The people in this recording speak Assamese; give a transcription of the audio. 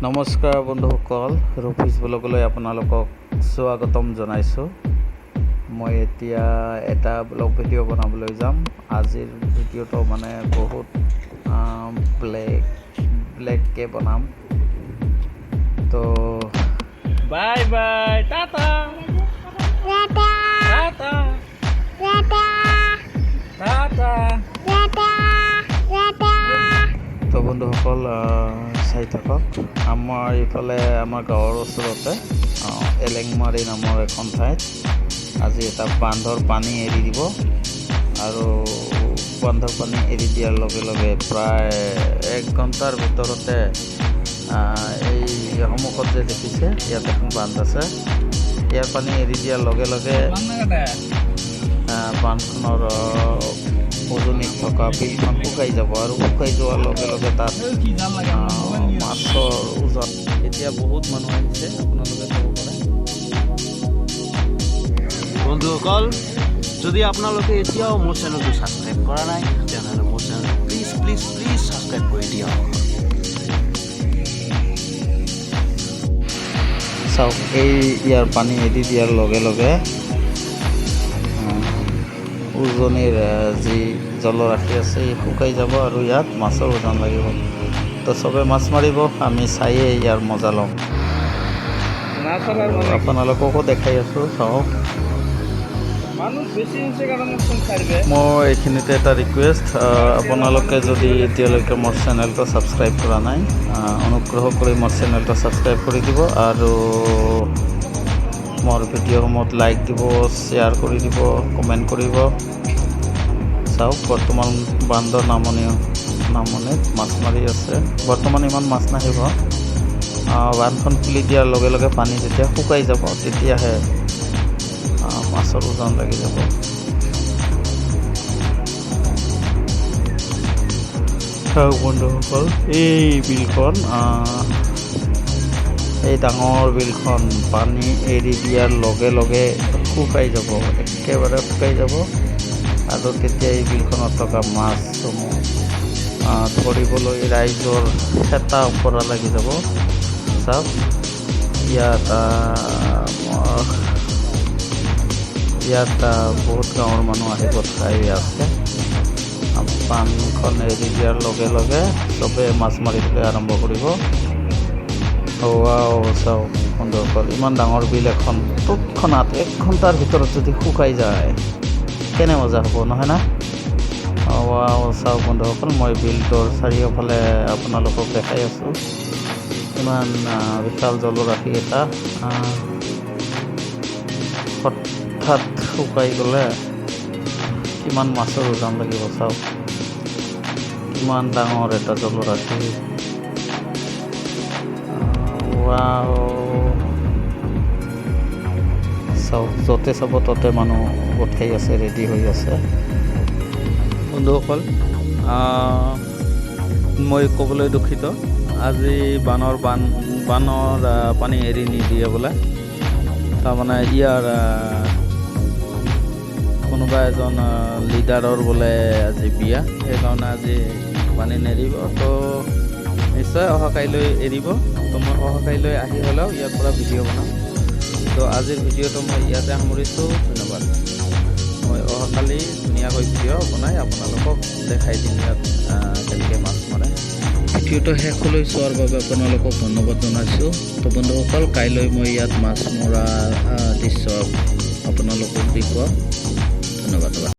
নমস্কাৰ বন্ধুসকল, ৰফিজ ব্লগলৈ আপোনালোকক স্বাগতম জনাইছোঁ। মই এতিয়া এটা ব্লগ ভিডিঅ' বনাবলৈ যাম। আজিৰ ভিডিঅ'টো মানে বহুত ব্লেক ব্লেককৈ বনাম। তো বাই বাই, টাটা। টাটা। টাটা। টাটা। টাটা। টাটা টাটা। তো বন্ধুসকল, চাই থাকক। আমাৰ ইফালে আমাৰ গাঁৱৰ ওচৰতে এলেংমাৰী নামৰ এখন ঠাইত আজি এটা বান্ধৰ পানী এৰি দিব আৰু বান্ধৰ পানী এৰি দিয়াৰ লগে লগে প্ৰায় এক ঘণ্টাৰ ভিতৰতে এই সন্মুখত যে দেখিছে, ইয়াত এখন বান্ধ আছে। ইয়াৰ পানী এৰি দিয়াৰ লগে লগে বান্ধখনৰ উজনিত থকা বিলখন শুকাই যাব আৰু শুকাই যোৱাৰ লগে লগে তাত মাছৰ উজান। এতিয়া বহুত মানুহ আহিছে, আপোনালোকে চাব পাৰে। বন্ধুসকল, যদি আপোনালোকে এতিয়াও মোৰ চেনেলটো ছাবস্ক্ৰাইব কৰা নাই, তেনেহ'লে মোৰ চেনেলটো প্লিজ প্লিজ প্লিজ ছাবস্ক্ৰাইব কৰি দিয়ক। চাওক, এই ইয়াৰ পানী এৰি দিয়াৰ লগে লগে উজনিৰ যি জলৰাশি আছে, ই শুকাই যাব আৰু ইয়াত মাছৰ উজান লাগিব। তো চবে মাছ মাৰিব, আমি চায়ে ইয়াৰ মজা ল'ম। আপোনালোককো দেখাই আছোঁ, চাওক। মানুহ বেছি হৈছে কাৰণে ফোন ছাড়বে। মোৰ এইখিনিতে এটা ৰিকুৱেষ্ট, আপোনালোকে যদি এতিয়ালৈকে মোৰ চেনেলটো ছাবস্ক্ৰাইব কৰা নাই, অনুগ্ৰহ কৰি মোৰ চেনেলটো ছাবস্ক্ৰাইব কৰি দিব আৰু মোৰ ভিডিঅ'সমূহত লাইক দিব, শ্বেয়াৰ কৰি দিব, কমেণ্ট কৰিব। চাওক, বৰ্তমান বান্দৰ নামনিত মাছ মাৰি আছে। বৰ্তমান ইমান মাছ নাহিব। বান্ধখন খুলি দিয়াৰ লগে লগে পানী যেতিয়া শুকাই যাব, তেতিয়াহে মাছৰ উজান লাগি যাব। চাওক বন্ধুসকল, এই বিলখন, এই ডাঙৰ বিলখন পানী এৰি দিয়াৰ লগে লগে শুকাই যাব, একেবাৰে শুকাই যাব আৰু তেতিয়া এই বিলখনত থকা মাছসমূহ ধৰিবলৈ ৰাইজৰ হেতা ওপৰা লাগি যাব। চাওক, ইয়াত বহুত গাঁৱৰ মানুহ আহি গোট খাই আছে। বান্ধখন এৰি দিয়াৰ লগে লগে চবে মাছ মাৰিবলৈ আৰম্ভ কৰিব। ৱাও, চাওক বন্ধুসকল, ইমান ডাঙৰ বিল এখন তৎক্ষণাত এক ঘণ্টাৰ ভিতৰত যদি শুকাই যায়, কেনে মজা হ'ব, নহয় না? ৱাও, চাওক বন্ধুসকল, মই বিলটোৰ চাৰিওফালে আপোনালোকক দেখাই আছোঁ। ইমান বিশাল জলৰাশি এটা হঠাৎ শুকাই গ'লে কিমান মাছৰ উজান লাগিব। চাওক, কিমান ডাঙৰ এটা জলৰাশি। ৱাও, চাওক, য'তে চাব ত'তে মানুহ গোট খাই আছে, ৰেডি হৈ আছে। বন্ধুসকল, মই ক'বলৈ দুখিত, আজি বানৰ পানী এৰি নিদিয়ে বোলে। তাৰমানে ইয়াৰ কোনোবা এজন লিডাৰৰ বোলে আজি বিয়া, সেইকাৰণে আজি পানী নেৰিব। তো নিশ্চয় অহা কাইলৈ এৰিব। তো মই অহা কাইলৈ আহি হ'লেও ইয়াৰ পৰা ভিডিঅ' বনাম। তো আজিৰ ভিডিঅ'টো মই ইয়াতে সামৰিছোঁ। ধন্যবাদ। মই অহাকালি ধুনীয়াকৈ ভিডিঅ' বনাই আপোনালোকক দেখাই দিম ইয়াত কেনেকৈ মাছ মাৰে। ভিডিঅ'টো শেষলৈ চোৱাৰ বাবে আপোনালোকক ধন্যবাদ জনাইছোঁ। তো বন্ধুসকল, কাইলৈ মই ইয়াত মাছ মৰা দৃশ্য আপোনালোকক দেখুৱাম। ধন্যবাদ।